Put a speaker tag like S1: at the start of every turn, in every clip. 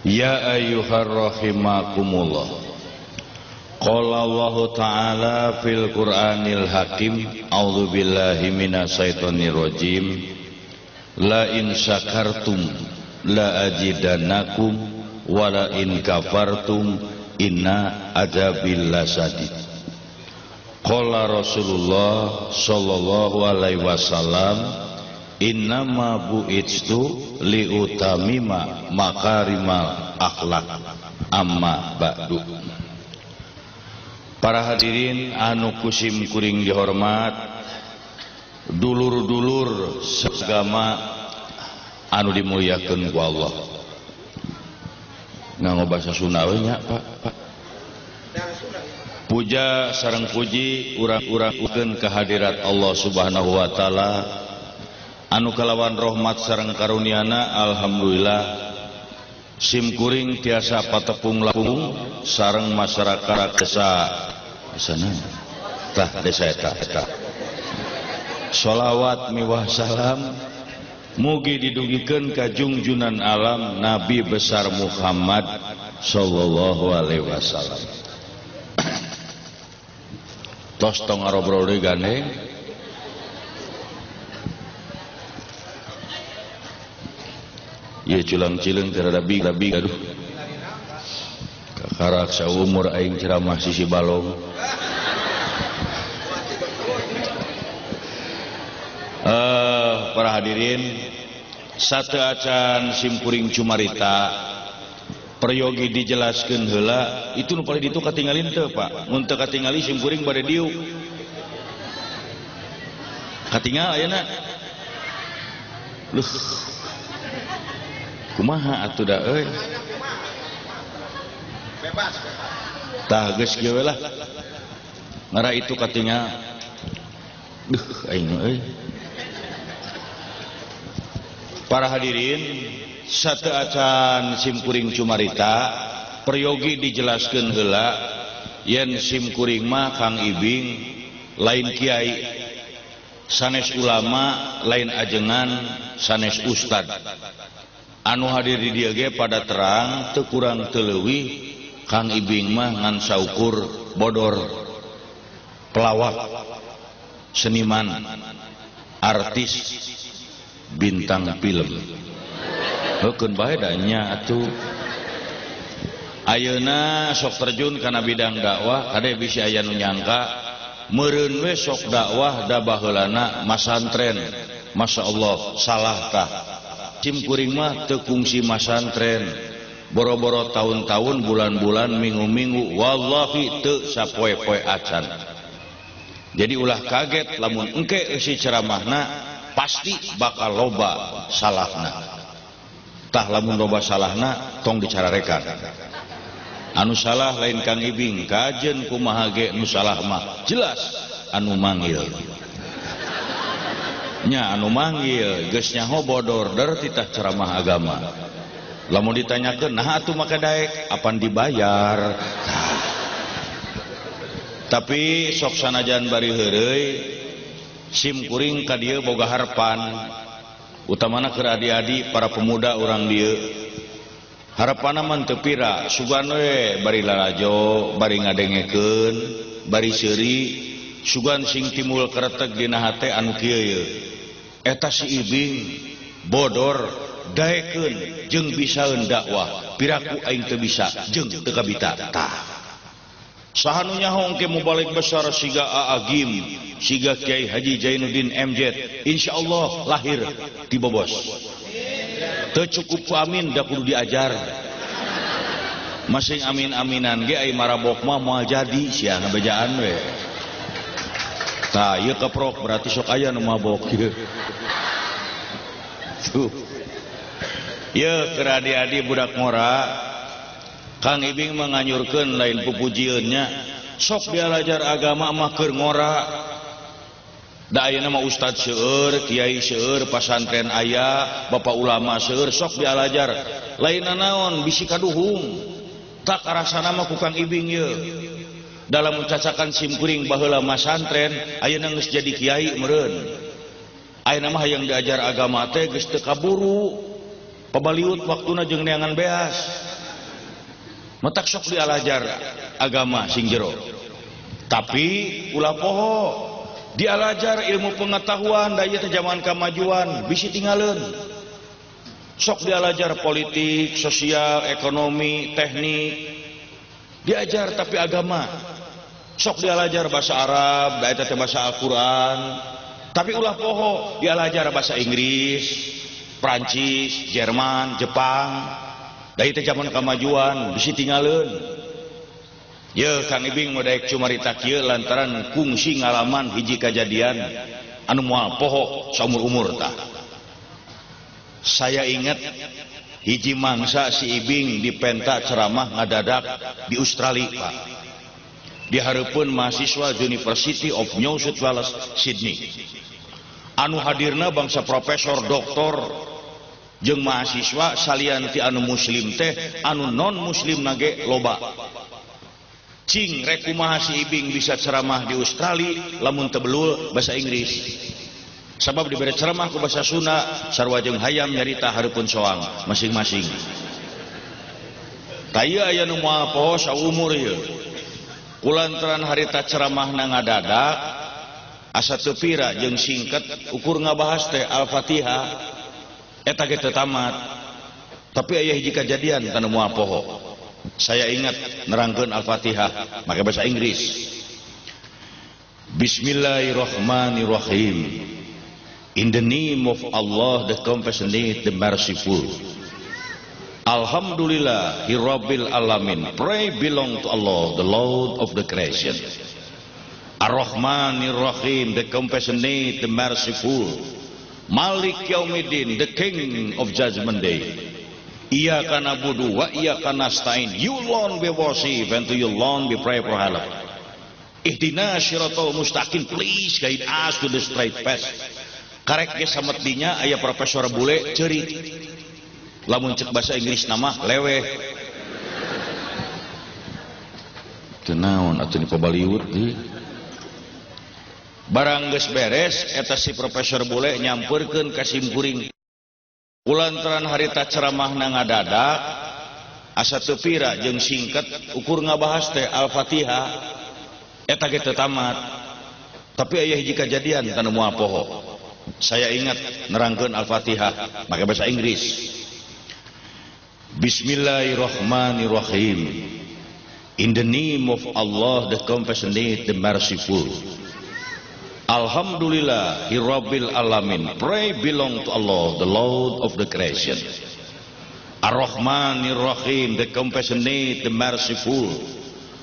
S1: Ya ayyuhar rahimakumullah. Qala Allah Ta'ala fil Qur'anil Hakim, a'udzubillahi minasyaitonir rajim. La in syakartum la ajidannakum wa la in kafartum inna adzabil lasadid. Qala Rasulullah sallallahu alaihi wasallam, innama bu'itstu liutamima makarimal akhlak amma ba'du. Para hadirin anu kusim kuring dihormat, dulur-dulur seagama anu dimuliakeun ku Allah. Nganggo basa Sunda we nya, Pak. Puja sareng puji urang-urangkeun kehadirat Allah Subhanahu wa taala anu kalawan rahmat sareng karuniana, alhamdulillah sim kuring tiasa patepung lapung sareng masyarakat desa sana tah desa eta eta. Sholawat miwah salam mugi didugikeun ka jungjunan alam Nabi besar Muhammad sallallahu alaihi wasallam. Tos tong ngarobrol deui gandeng. Ieu culang-cileung teh rada big aduh. Kakarak saumur aing ceramah sisi balong. Para hadirin, satu acan simkuring cumarita peryogi dijelaskeun heula, itu nu paling ditu katingalin teu, Pak. Mun teu katingali simkuring bade diuk. Katingal ayeuna. Luh. Kumaha atuh da euy.
S2: Bebas.
S1: Tah geus kieu we lah. Ngara itu katingal. Duh aing euy. Para hadirin, satu acan simkuring cumarita peryogi dijelaskeun heula yen simkuring mah Kang Ibing lain kiai, sanes ulama, lain ajengan, sanes ustad. Anu hadir di dieu ge pada terang teu kurang teu leuwih Kang Ibing mah ngan saukur bodor, pelawak, seniman, artis, bintang film. Heukeun bae da nya atuh. Ayeuna sok terjun kana bidang dakwah, kade bisi aya nu nyangka meureun we sok dakwah da baheulana masantren. Masyaallah, salah tah. Sim kuring mah teu kungsi masantren. Boro-boro tahun-tahun, bulan-bulan, minggu-minggu, wallahi teu sapoe-poe acan. Jadi ulah kaget lamun engke eusi ceramahna pasti bakal loba salahna. Tah lamun loba salahna tong dicararekan. Anu salah lain Kang Ibing, kajen kumaha ge nu salah mah jelas anu manggil. Nya anu manggil geus nyaho bodor der titah ceramah agama. Lamun ditanyakeun nah atuh make daek apan dibayar. Tah. Tapi sok sanajan bari heureuy sim kuring ka dieu boga harapan, utamana keur adi-adi para pemuda urang dieu. Harapanna mah teu pira, sugan we bari lalajo, bari ngadengekeun, bari seuri, sugan sing timbul kereteg dina hate anu kieu ye. Eta si Ibing bodor daekeun jeung bisaeun dakwah, piraku aing teu bisa jeung teu kabita. Tah. Saha nu nyaho engke mubalig besar siga Aa Gim, siga Kiai Haji Jainuddin MZ, insyaallah lahir di Bobos. Teu cukup ku amin da kudu diajar. Masing amin-aminan ge ai marabok mah moal jadi sia ngabejaan we. Tah ieu keprok berarti sok aya nu mabok ieu. Tuh. Ieu keur adi-adi budak ngora, Kang Ibing menganyurkeun lain pupujieun nya, sok dialajar agama mah keur ngora. Da ayeuna mah ustad seueur, kiai seueur, pasantren aya, bapak ulama seueur, sok dialajar. Lain naon bisi kaduhung. Tak karasana mah ku Kang Ibing ieu. Dalam cacakan simkuring baheula masantren, ayeuna geus jadi kiai meureun. Ayeuna mah hayang diajar agama teh geus teu kaburu. Pabaliut waktuna jeung neangan beas. Matak sok dialajar agama sing jero. Tapi ulah poho dialajar ilmu pengetahuan da ieu teh zaman kamajuan bisi tingaleun. Sok dialajar politik, sosial, ekonomi, teknik. Diajar tapi agama. Sok dialajar bahasa Arab, da eta teh bahasa Al-Qur'an. Tapi ulah poho dialajar bahasa Inggris, Prancis, Jerman, Jepang. Da ieu teh zaman kamajuan bisi tingaleun. Ye Kang Ibing mau daek cumarita kieu lantaran kungsi ngalaman hiji kajadian anu moal poho saumur-umur tah. Saya ingat hiji mangsa si Ibing dipenta ceramah ngadadak di Australia, Pak. Di hareupeun mahasiswa University of New South Wales, Sydney. Anu hadirna bangsa profesor, doktor jeung mahasiswa salian ti anu muslim teh anu non muslim nage loba. Cing rek kumaha si Ibing bisa ceramah di Australia lamun teu belul bahasa Inggris. Sabab dibere ceramah ku bahasa Sunda sarua jeung hayam nyarita hareupeun soang masing-masing. Tah ieu aya nu moal poho saumur ieu. Kulantaran harita ceramahna ngadadak asa teu pira jeung singket ukur ngabahas teh Al-Fatihah eta ge teu tamat. Tapi aya hiji kajadian tanu moal poho. Saya ingat nerangkeun Al-Fatihah make bahasa Inggris. Bismillahirrahmanirrahim. In the name of Allah, the compassionate, the merciful. Alhamdulillah, Rabbil Alamin. Pray belong to Allah, the Lord of the creation. Ar-Rahmanir Rahim, the compassionate, the merciful. Malik Yaumiddin, the King of Judgment Day. Iyyaka na'budu wa iyyaka nasta'in. You alone we worship and to you alone we pray for help. Ihdina shiratal mustaqim, please guide us to the straight path. Karek ge sametinya aya profesor bule ceurik. Lamun cek bahasa Inggris nama leweh. Teu naon atuh ni pabaliut deui. Barang geus beres eta si profesor bule nyampeurkeun ka simkuring. Kulantaran harita ceramahna ngadadak asa teu pira jeung singket ukur ngabahas teh Al-Fatihah eta ge teu tamat. Tapi aya hiji kajadian tanu moal poho. Saya ingat nerangkeun Al-Fatihah make bahasa Inggris. Bismillahirrahmanirrahim. In the name of Allah, the compassionate, the merciful. Alhamdulillah, Rabbil Alamin. Pray belong to Allah, the Lord of the creation. Ar-Rahmanir Rahim, the compassionate, the merciful.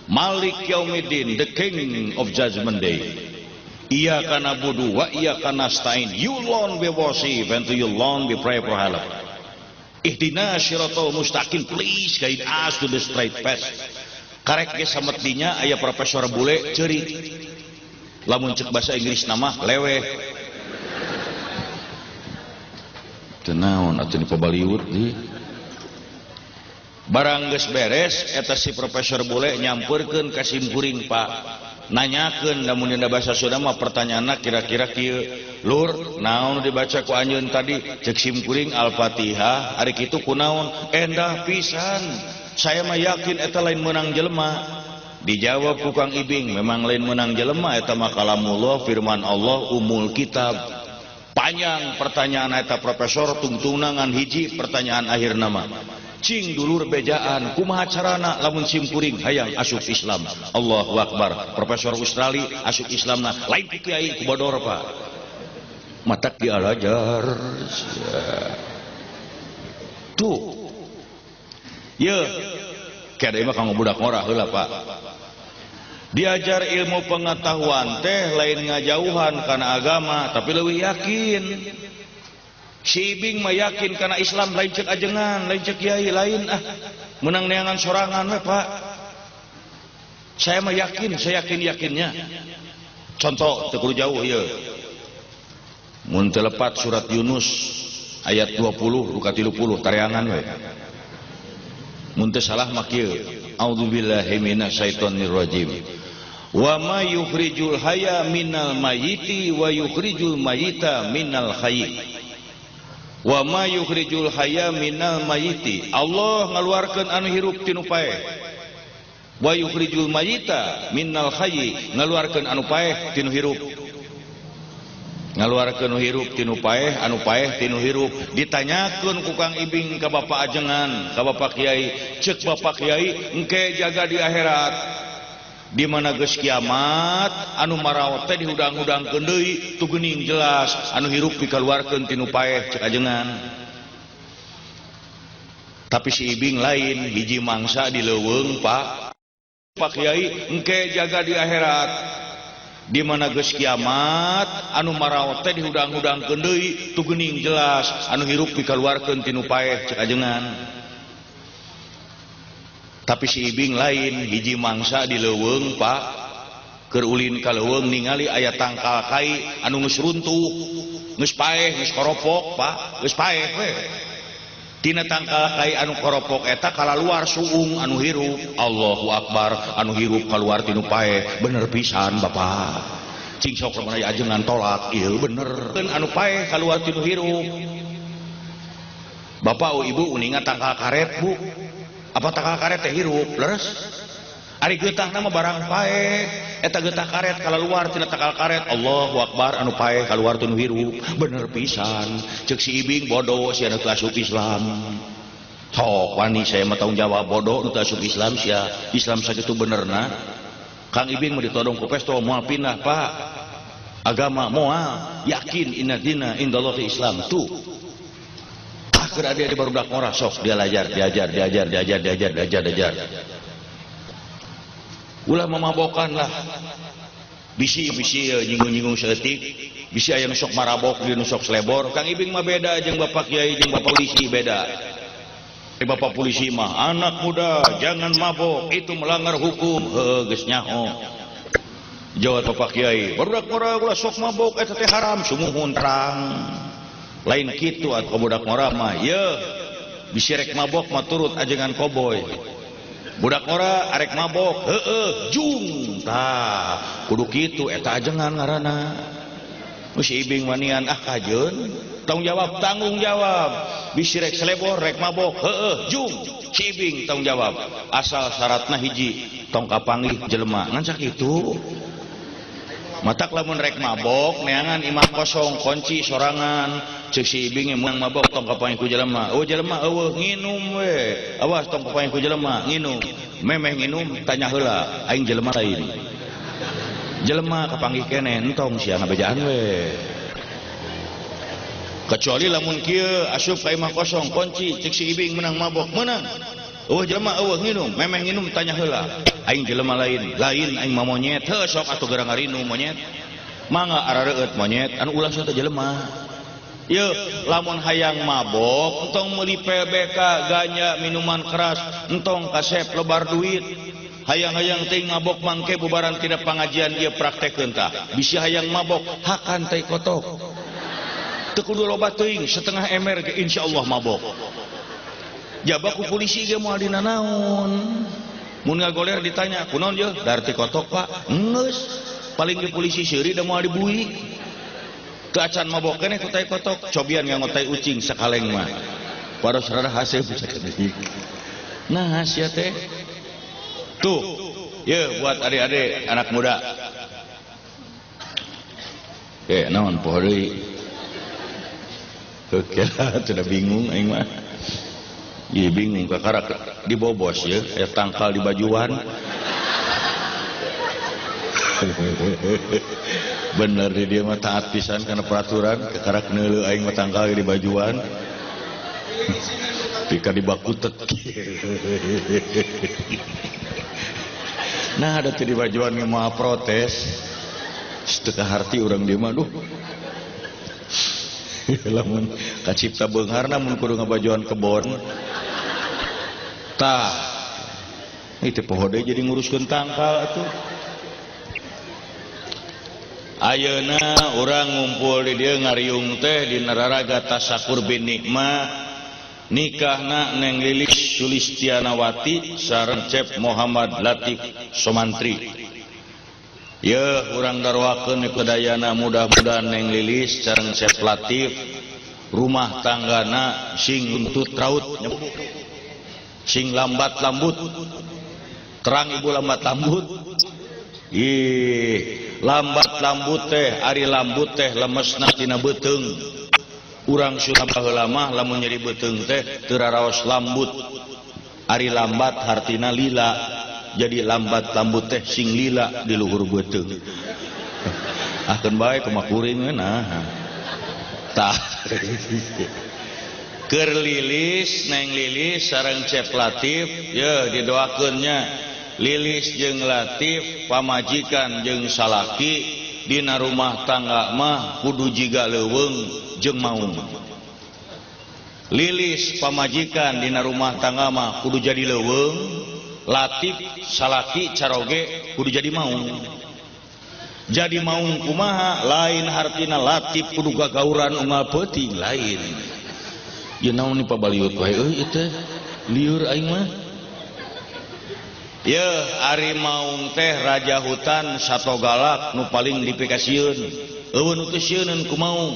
S1: Malik Yaumiddin, the King of Judgment Day. Iyyaka na'budu wa iyyaka nasta'in. You alone we worship and to you alone we pray for help. Ihdina shiratal mustaqim, please guide us to the straight path. Karek ge sametinya aya profesor bule ceurik. Lamun cek bahasa Inggris nama leweh. Teu naon atuh ni pabaliut deui. Barang geus beres eta si profesor bule nyampeurkeun ka simkuring, Pak. Nanyakeun lamun dina bahasa Sunda mah pertanyaanna kira-kira kieu. Lur, naon dibaca ku anjeun tadi? Cek simkuring Al-Fatihah, ari kitu kunaon? Endah pisan. Saya mah yakin eta lain meunang jelema. Dijawab ku Kang Ibing, memang lain menang jelema eta mah kalamullah, firman Allah, umul kitab. Panjang pertanyaan eta profesor tungtungan hiji pertanyaan akhir nama. Cing dulur bejaan kumaha carana lamun simkuring hayang asup Islam. Allahu Akbar. Profesor Australia asup Islamna lain ku kiai ku bodor, Pak. Matak dialajar. Tuh. Ye. Kada mah kanggo budak ngora heula, Pak. Diajar ilmu pengetahuan teh lain ngajauhan kana agama tapi leuwih yakin. Si Ibing mah yakin kana Islam lain cek ajengan, lain cek kiai, lain ah. Menang neangan sorangan we, Pak. Saya mah yakin, saya yakin-yakinnya. Contoh teu kudu jauh ieu. Mun teu lepat surat Yunus ayat 20 duka 30 tareangan we. Mun teu salah mah kieu. A'udzubillahi minasyaitonirrajim. Wa ma yukhrijul hayya minal mayyiti wa yukhrijul mayyita minal hayy. Wa ma yukhrijul hayya minal mayyiti. Allah ngaluarkeun anu hirup tinu paeh. Wa yukhrijul mayyita minal hayyi, ngaluarkeun anu paeh tinu hirup. Ngaluarkeun hirup tinu paeh, anu paeh tinu hirup. Ditanyakeun ku Kang Ibing ka Bapak Ajengan, ka Bapak Kiai, ceuk Bapak Kiai engke jaga di akhirat. Di mana geus kiamat anu maraot teh dihudang-hudangkeun deui tu geuning jelas anu hirup dikaluarkeun tinu paeh ceuk ajengan. Tapi si Ibing lain hiji mangsa di leuweung Pak. Pak Kiai engke jaga di akhirat. Di mana geus kiamat anu maraot teh dihudang-hudangkeun deui tu geuning jelas anu hirup dikaluarkeun tinu paeh ceuk ajengan. Tapi si Ibing lain hiji mangsa di leuweung Pak. Keur ulin ka leuweung ningali aya tangkal kai anu geus runtuh, geus paeh, geus koropok Pak, geus paeh we. Tina tangkal kai anu koropok eta kalaluar suung anu hirup. Allahu Akbar, anu hirup kaluar tinu paeh. Bener pisan Bapak. Cing sok lamun aya ajengan tolak, ieu bener. Anu paeh kaluar tinu hirup. Bapak oh ibu uninga tangkal karet Bu. Apa tangkal karet teh hirup? Leres. Ari getahna mah barang paeh. Eta getah karet kalaluar tina tangkal karet. Allahu Akbar, anu paeh kaluar tinu hirup. Bener pisan. Ceuk si Ibing bodoh sia nu teu asup Islam. Sok wani saya mah tanggung jawab bodoh nu teu asup Islam sia. Islam sakitu benerna. Kang Ibing mah ditodong ku pestol moal pindah Pak. Agama moal yakin inna dina indallahi Islam tuh. Akhir adik-adik barudak ngora sok dia lajar, diajar, diajar, diajar, diajar, diajar, diajar. Ulah memabokan lah. Bisi-bisi nyinggung-nyinggung saeutik, bisi aya nu sok marabok, di nu sok selebor. Kang Ibing mah beda jeung Bapak Kiai jeung Bapak polisi beda. Bapak polisi mah anak muda jangan mabok, itu melanggar hukum. Heuh geus nyaho. Jawab Bapak Kiai, barudak ngora ulah sok mabok eta teh haram, sumuhun terang. Lain kitu atuh budak ngora mah, yeuh bisi rek mabok mah turut ajengan koboy. Budak ngora arek mabok, heueuh jung tah kudu kitu eta ajengan ngaranna. Geus si Ibing wanian ah kajeun, tanggung jawab, tanggung jawab. Bisi rek selebor rek mabok, heueuh jung si Ibing tanggung jawab. Asal syaratna hiji, tong kapanggih jelema ngan sakitu. Matak lamun rek mabok neangan imah kosong kunci sorangan. Ceuk si Ibing menang mabok tong kapanggih ku jelema. Oh jelema eueuh nginum we. Awas tong kapanggih ku jelema nginum. Memeh nginum tanya heula aing jelema lain. Jelema kapanggih keneh entong sia ngabejaan we. Kecuali lamun kieu asup ka imah kosong kunci ceuk si Ibing menang mabok menang. Eueuh jelema eueuh nginum, memeh nginum tanya heula. Aing jelema lain, lain aing mah monyet. Heuh sok atuh gerang ngarinum monyet. Mangga arareueut monyet anu ulah sok teh jelema. Yeuh, lamun hayang mabok entong meuli PBK ganja minuman keras, entong kasep lebar duit. Hayang-hayang teuing mabok mangke bubaran tina pangajian ieu praktekeun tah. Bisi hayang mabok hakan tai kotok. Teu kudu loba teuing setengah ember ge insyaallah mabok. Jaba ku polisi ge moal dina naon. Mun ngagoler ditanya, kunaon yeuh? Dar ti kotok Pak. Geus, paling ge polisi seuri da moal dibui. Teu acan mabok keneh ku tai kotok, cobian nganggo tai ucing sakaleng mah. Paros rada haseup sakedik. Nah, sia teh. Tuh, yeuh buat adik-adik anak muda. Naon poho deui? Oke lah, sudah bingung aing mah. Iya bingung kakarak dibobos ya, aya tangkal di bajuan. Bener di dia mah taat pisan karena peraturan, kakarak neuleuh aing mah tangkal di bajuan. Pika dibakutet. Nah, ada teh di bajuan ge moal protes. Teu kaharti urang dieu mah duh. Lamun kacipta beungharna mun kudu ngabajuan kebon. Tah. Itu poho deui jadi nguruskeun tangkal atuh. Ayeuna urang ngumpul di dieu ngariung teh di nararaga tasakur bin nikmah. Nikahna Neng Lilis Sulistianawati sareng Cep Muhammad Latif Somantri. Yeuh urang darwakeun kedayana mudah-mudahan Neng Lilis sareng Cep Latif rumah tanggana sing runtut raut sing lambat lambut. Terang ibu lambat lambut. Ih, lambat lambut teh ari lambut teh lemesna tina beuteung. Urang Sunda baheula mah lamun nyeri beuteung teh teu raraos lambut. Ari lambat hartina lila. Jadi lambat lambut teh sing lila di luhur beuteung. Akeun bae kumaha kuring we nah. Tah. Keur Lilis, Neng Lilis sareng Cep Latif ye didoakeun nya. Lilis jeung Latif pamajikan jeung salaki dina rumah tangga mah kudu jiga leuweung jeung maung. Lilis pamajikan dina rumah tangga mah kudu jadi leuweung, Latif salaki caroge kudu jadi maung. Jadi maung kumaha lain hartina Latif kudu gagauran unggal peuting lain. Ieu naon ni pabaliut wae euy ieu teh lieur aing mah. Yeuh ari maung teh raja hutan sato galak nu paling dipikasieun. Eueuh nu teu sieuneun ku maung.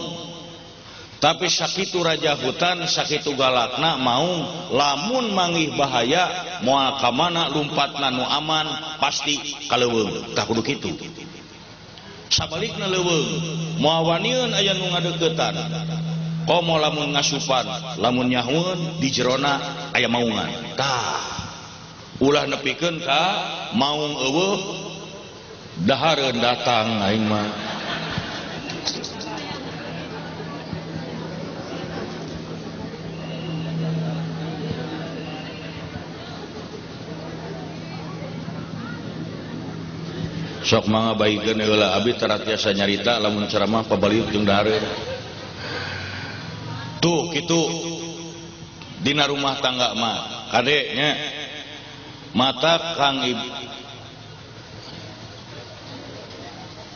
S1: Tapi sakitu raja hutan sakitu galakna maung lamun manggih bahaya moal ka mana lumpatna nu aman pasti ka leuweung. Tah kudu kitu. Sabalikna leuweung moal wanieun aya nu ngadeuketan. Komo lamun ngasupan lamun nyahueun di jerona aya maungan. Tah ulah nepikeun ka maung eueuh dahareun datang aing mah. Sok mangga baikeun heula abi tara tiasa nyarita lamun ceramah pabaliut jeung dahareun. Tuh kitu dina rumah tangga mah kade nya. Mata Kang Ibu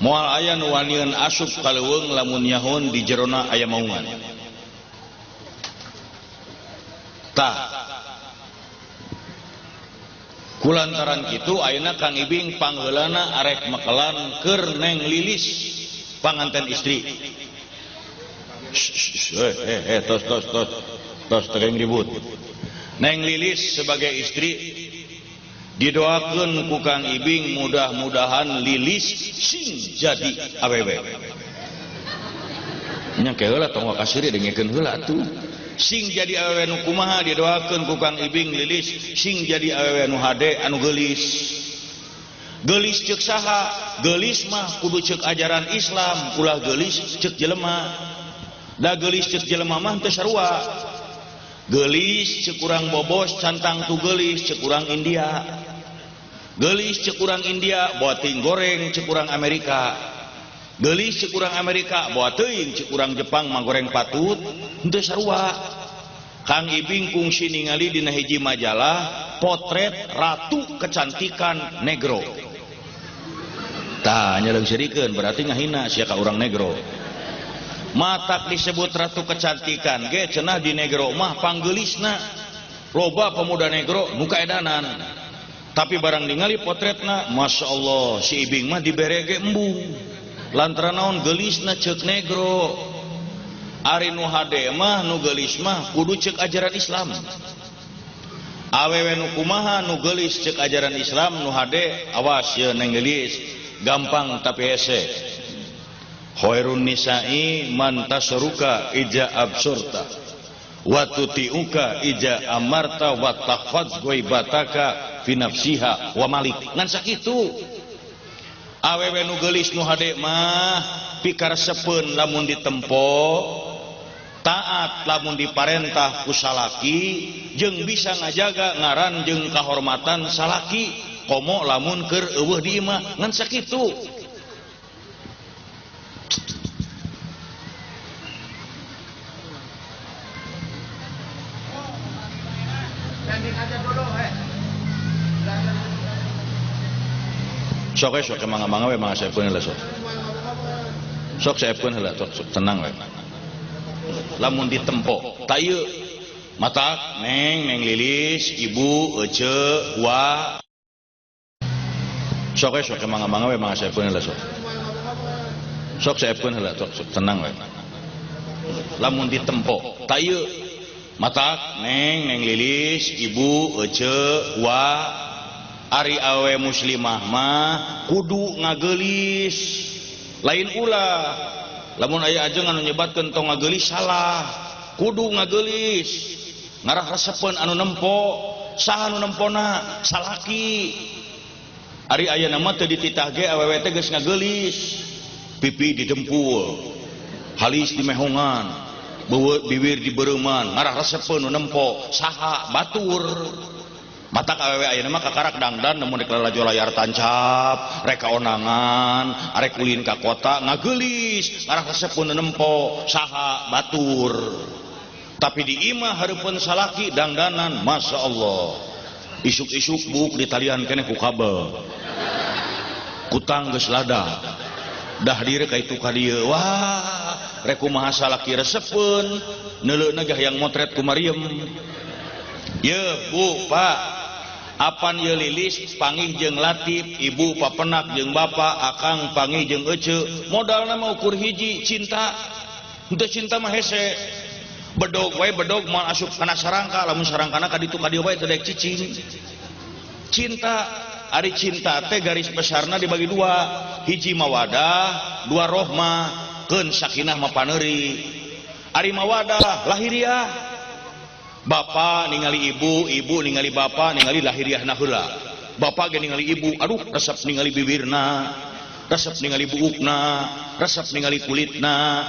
S1: moal aya nu wanieun asup ka leuweung lamun nyahun di jerona aya maungan. Tah kulantaran kitu ayeuna Kang Ibing pangheulana arek mekelan keur Neng Lilis panganten istri. Tos tos tos tos teu ribut. Neng Lilis sebagai istri didoakeun ku Kang Ibing mudah-mudahan Lilis sing jadi awewe. Nya ke heula tong wakasiri dengekeun heula atuh. Sing jadi awewe nu kumaha didoakeun ku Kang Ibing Lilis sing jadi awewe nu hade anu geulis. Geulis ceuk saha? Geulis mah kudu ceuk ajaran Islam, ulah geulis ceuk jelema. Da geulis ceuk jelema mah teu sarua. Geulis ceuk urang bobos cantang tu geulis ceuk urang India. Geulis ceuk urang India bawa teuing goreng ceuk urang Amerika. Geulis ceuk urang Amerika bawa teuing ceuk urang Jepang mah goreng patut henteu sarua. Kang Ibing kungsi ningali dina hiji majalah potret ratu kecantikan negro. Tah nya leungseurikeun berarti ngahina sia ka urang negro. Matak disebut ratu kecantikan ge cenah di negro mah panggeulisna. Loba pemuda negro nu kaedanan. Tapi barang ningali potretna, Masya Allah, si Ibing mah dibere ge embung. Lantaran naon geulisna ceuk negro. Ari nu hade mah nu geulis mah kudu ceuk ajaran Islam. Awewe nu kumaha nu geulis ceuk ajaran Islam nu hade awas ye neng geulis gampang tapi hese. Khairun nisa'i man tasruka ija absurta wa tuti'uka ija amarta wa tahfadz ghaibataka fi nafsiha wa malik. Ngan sakitu awewe nu geulis nu hade mah pikaresepeun lamun ditempo, taat lamun diparentah ku salaki, jeung bisa ngajaga ngaran jeung kahormatan salaki komo lamun keur eueuh di imah. Ngan sakitu. Sok we sok mangga-mangga we mangga saepkeun heula sok. Sok saepkeun heula sok tenang we. Lamun ditempo ta ieu matak neng neng Lilis ibu ece wa. Sok we sok mangga-mangga we mangga saepkeun heula sok. Sok saepkeun heula sok tenang we. Lamun ditempo ta ieu matak neng neng Lilis ibu ece wa. Ari awe muslimah mah kudu ngageulis lain ulah. Lamun aya ajeng anu nyebatkeun tong ngageulis salah. Kudu ngageulis ngarah resepeun anu nempo. Saha anu nempona? Salaki. Ari ayeuna mah teu dititah ge awewe teh geus ngageulis. Pipi didempul, halis dimehongan, bibir dibereuman, ngarah resepeun nu nempo. Saha? Batur. Matak awewe ayeuna mah kakarak dangdan namun rek lalajo layar tancap, rek kaonangan, arek ulin ka kota ngageulis, ngarah resepeun nu nempo. Saha? Batur. Tapi di imah hareupeun salaki dangdanan, Masya Allah. Isuk-isuk buuk ditalian keneh ku kabel. Kutang geus lada. Dah diri ka itu ka dieu. Wah, rek kumaha salaki resepeun, neuleuna ge hayang motret ku Mariem. Ye, Bu, Pak, apan ye lilis pangih jeung Latif, ibu papenak jeung bapak, akang pangih jeung ece. Modalna mah ukur hiji, cinta. Henteu cinta mah hese. Bedog wae bedog moal asup kana sarangka, lamun sarangkana ka ditu ka dieu wae teu daek cicing. Cinta, ari cinta teh garis besarna dibagi dua, hiji mawadah, dua rohmah, keun sakinah mah paneuri. Ari mawadah lahiriah. Bapak ningali ibu, ibu ningali bapak, ningali lahiriahna heula. Bapak ge ningali ibu, aduh resep ningali bibirna, resep ningali buukna, resep ningali kulitna.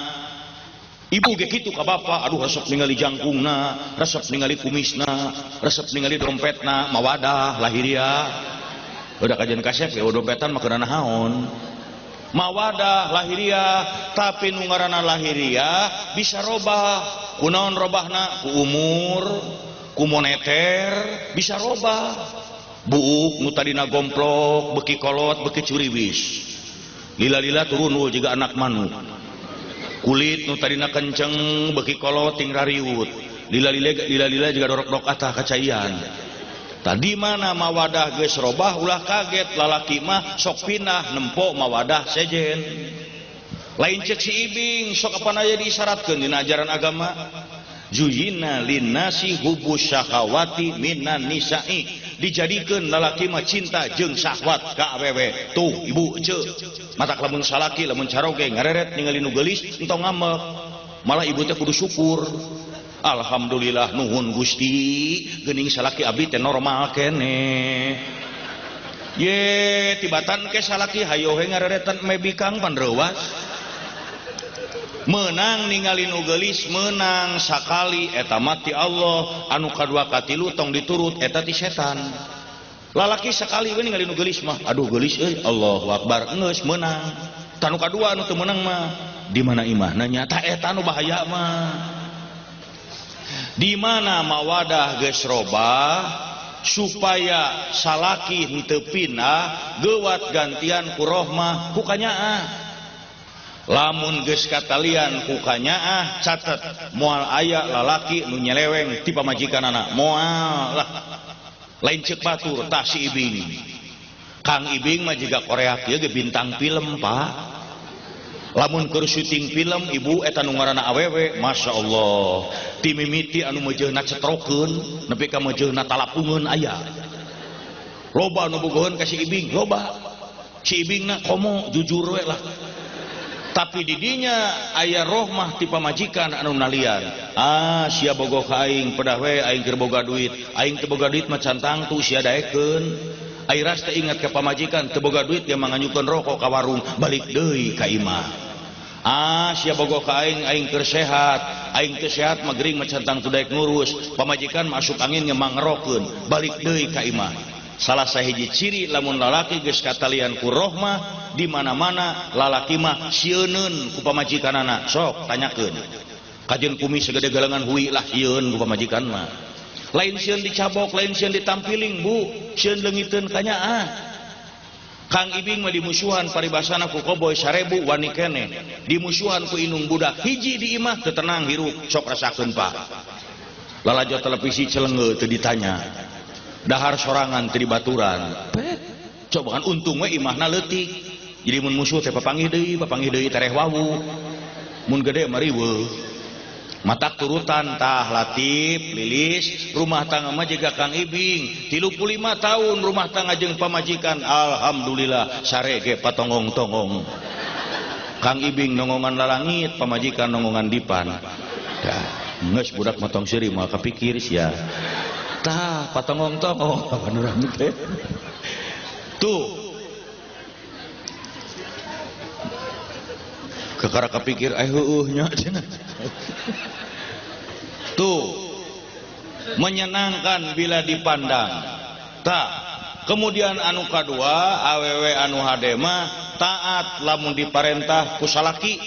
S1: Ibu ge kitu ka bapak, aduh resep ningali jangkungna, resep ningali kumisna, resep ningali dompetna, mawadah lahiriah. Udah kajian kasep ya dompetan mah keuna naon. Mawadah lahiriah, tapi nu ngaranna lahiriah bisa robah. Kunaon robahna? Ku umur, ku moneter bisa robah. Buuk nu tadina gomplok, beki kolot, beki curiwis. Lila-lila turun jiga anak manuk. Kulit nu tadina kenceng, beki kolot ting rariut. Lila-lila jiga dorok-dorok atah kacaian. Tadi mana mawadah geus robah ulah kaget, lalaki mah sok pindah nempo mawadah sejen. Lain cek si Ibing sok apan aya diisyaratkeun dina ajaran agama. Zuyina linnasi hubus syahawati minan nisa'i. Dijadikeun lalaki mah cinta jeung syahwat ka awewe. Tuh ibu ceu, matak lamun salaki lamun caroge ngareret ningali nu geulis entong ngamek. Malah ibu teh kudu syukur. Alhamdulillah nuhun Gusti, geuning salaki abdi teh normal keneh. Ye tibatan ke salaki hayo he ngareretan me bikang pan reuwas. Menang ningali nu geulis menang sakali eta mah ti Allah, anu kadua katilu tong diturut eta ti setan. Lalaki sakali we ningali nu geulis mah, aduh geulis euy, Allahu akbar, geus meunang. Tanu kadua anu teu meunang mah di mana imahna nyata eta nu bahaya mah. Di mana mawadah geus robah supaya salaki henteu pindah geuwat gantian ku rohmah ku kanyaah. Lamun geus katalian ku kanyaah catet moal aya lalaki nu nyeleweng ti pamajikanana, moal lah. Lain ceuk batur tah si Ibing. Kang Ibing mah jiga Korea kieu ge bintang film, Pak. Lamun keur syuting film ibu eta nu ngaranna awewe, Masya Allah. Ti mimiti anu meujeuhna cetrokeun nepi ka meujeuhna talapungeun aya. Loba anu bogoheun ka si Ibing, loba. Si Ibingna komo jujur we lah. Tapi didinya aya rohmah ti pamajikan anu nalian. Ah, sia bogoh ka aing pedah we aing keur boga duit. Aing teu boga duit mah can tangtu sia daekeun. Airas teh ingat ka pamajikan teu boga duit ge manganyukeun rokok ka warung balik deui ka imah. Ah, sia bogoh ka aing, aing keur sehat. Aing teu sehat mah gering mah can tangtu daek ngurus. Pamajikan masuk angin ge mangerokeun balik deui ka imah. Salah sahiji ciri lamun lalaki geus katalian ku rohmah di mana-mana lalaki mah sieuneun ku pamajikanana. Sok tanyakeun. Kajeun kumis segede galengan hui lah sieun ku pamajikan mah. Lain sieun dicabok, lain sieun ditampiling, Bu. Sieun leungiteun kanyaah. Kang Ibing mah dimusuhan paribasana ku koboy 1000 wani keneh. Dimusuhan ku inung budak hiji di imah teu tenang hirup, sok rasakeun Pak. Lalajo televisi celengeu teu ditanya. Dahar sorangan teu dibaturan. Coba kan untung we imahna leutik. Jadi mun musuh teh papanggih deui tereh wawu. Mun gede mah riweuh. Matak turutan tah Latif Lilis rumah tangga mah jiga Kang Ibing 35 tahun rumah tangga jeung pamajikan alhamdulillah sarege patonggong-tonggong. Kang Ibing nongongan lalangit pamajikan nongongan dipan. Tah geus budak mah tong seuri moal kapikir sia. Tah patonggong-tonggong kan urang teh. Tuh kekara kapikir heueuh nya cenah. Tuh menyenangkan bila dipandang. Tah kemudian anu kadua awewe anu hade mah taat lamun diparentah ku salaki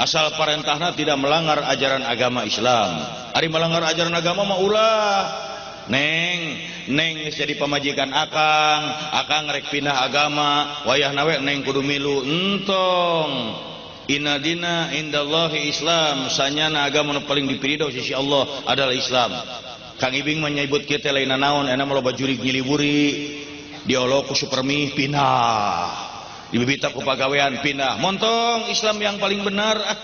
S1: asal parentahna tidak melanggar ajaran agama Islam. Ari melanggar ajaran agama mah ulah. Neng, neng geus jadi pamajikan akang, akang rek pindah agama, wayahna we neng kudu milu entong. Inna dina indallahi Islam, sanyana agama nu paling dipiridho sisi Allah adalah Islam. Kang Ibing mah nyebut kieu teh lain naon, enak mah loba jurig nyiliwuri, diolok ku supermi pindah, dibibita ku pagawean pindah. Montong Islam yang paling benar. Ah,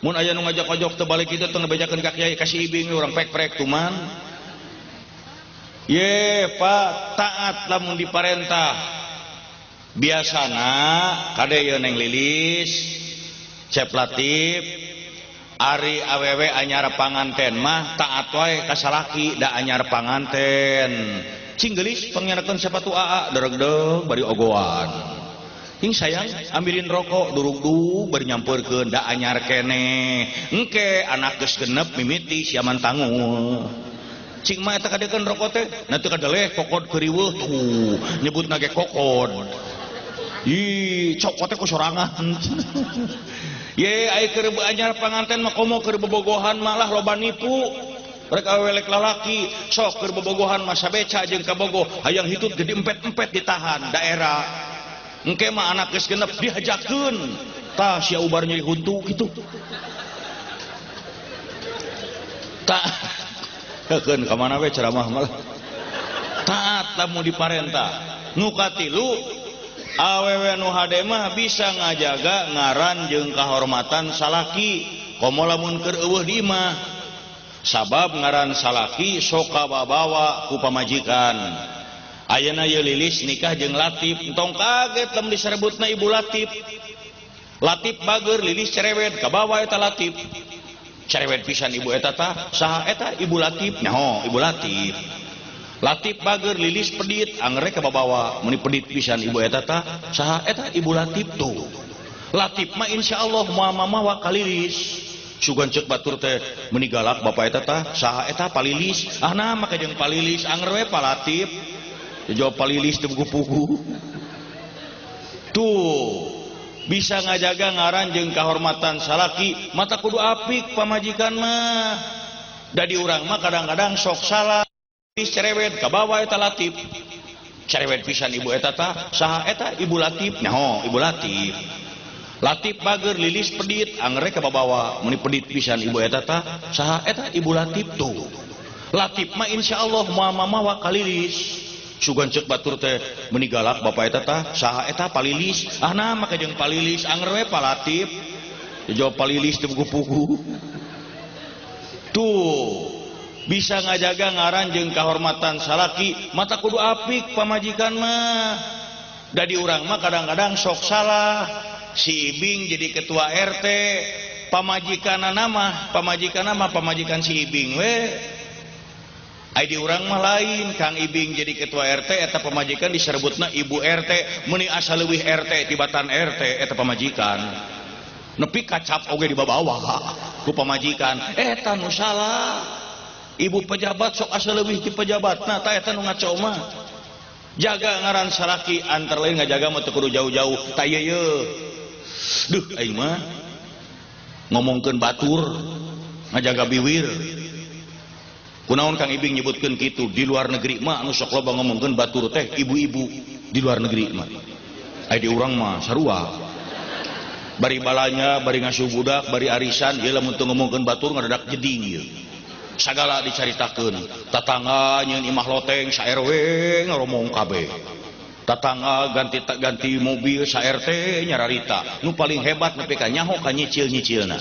S1: mun aya nu ngajak-ojok teu balik kitu teu ngebejakeun ka kiai ka si Ibing urang prek-prek tuman. Ye Pak, taat lamun diparentah. Biasana kade ieu Neng Lilis, Cep Latif, ari awewe anyar panganten mah taat wae ka salaki da anyar panganten. Cing geulis pangyanakeun sepatu aa deregdeg bari ogoan. Hing sayang ambilin rokok durugdug bari nyampeurkeun da anyar keneh. Engke anak geus genep mimiti siaman tangul. Cing mah eta kadekeun rokok teh na teu kadeleh kokod keuriweuh tuh nyebutna ge kokod. Ih, cokot teh ku sorangan. Ye ai keur anyar panganten mah komo keur bobogohan malah loba nipu. Rek awewe lek lalaki sok keur bobogohan mah sabeca jeung kabogoh hayang hitut jadi empet-empet ditahan daerah. Engke mah anak geus genep dihajakeun. Tah sia ubar nyeri huntu kitu. Tah keun ka mana we ceramah malah. Taat lamun diparentah. Nu katilu awewe nu hade mah bisa ngajaga ngaran jeung kahormatan salaki komo lamun keur eueuh di imah. Sabab ngaran salaki sok kababawa ku pamajikan. Ayeuna ieu Lilis nikah jeung Latif, entong kaget lamun diserebutna Ibu Latif. Latif bager, Lilis cerewet, kabawa eta Latif. Cerewet pisan ibu eta tah, saha eta Ibu Latif? Nyaho, Ibu Latif. Latif bager, Lilis pedit, angere kababawa, meuni pedit pisan ibu eta tah, saha eta Ibu Latif tuh. Latif mah insyaallah moal mamawa ka Lilis. Sugan ceuk batur teh meuni galak bapak eta tah, saha eta Palilis? Ah nah make jeung Palilis, anger we Pa Latif. Jawab Palilis teu pugu-pugu. Tuh bisa ngajaga ngaran jeung kahormatan salaki, mata kudu apik pamajikan mah. Da di urang mah kadang-kadang sok salah. Cerewet kabawa eta Latif. Cerewet pisan ibu eta tah, saha eta Ibu Latif? Nyaho, Ibu Latif. Latif bager, Lilis pedit, angere kababawa, meuni pedit pisan ibu eta tah, saha eta Ibu Latif tuh. Latif mah insyaallah moal mamawa ka Lilis. Sugan ceuk batur teh meuni galak bapak eta tah, saha eta Palilis? Ah nah make jeung Palilis, anger we Pa Latif. Jawab Palilis teu pugu-pugu. Tuh bisa ngajaga ngaran jeung kahormatan salaki, mata kudu apik pamajikan mah. Da di urang mah kadang-kadang sok salah. Si Ibing jadi ketua RT, pamajikanna mah, pamajikanna mah pamajikan si Ibing we. Ai di urang mah lain, Kang Ibing jadi ketua RT eta pamajikan diserebutna Ibu RT, meuni asa leuwih RT tibatan RT eta pamajikan. Nepi kacap oge dibabawa ku pamajikan, eta nu salah. Ibu pejabat sok asa leuwih ti pejabatna, tah eta nu ngaco mah. Jaga ngaran salaki antara lain ngajaga mah teu kudu jauh-jauh, tah ieu ye. Duh aing mah ngomongkeun batur, ngajaga biwir. Kunaon Kang Ibing nyebutkeun kitu, di luar negeri mah anu sok loba ngomongkeun batur teh ibu-ibu di luar negeri mah. Ai di urang mah sarua. Bari balanya, bari ngasuh budak, bari arisan, ieu lamun teu ngomongkeun batur ngadadak jeding ieu. Sagala dicaritakeun. Tatangga nyeun imah loteng sa RW ngaromong kabeh. Tatangga ganti mobil sa RT nyararita. Nu paling hebat nepi ka nyaho ka nyicil-nyicilna.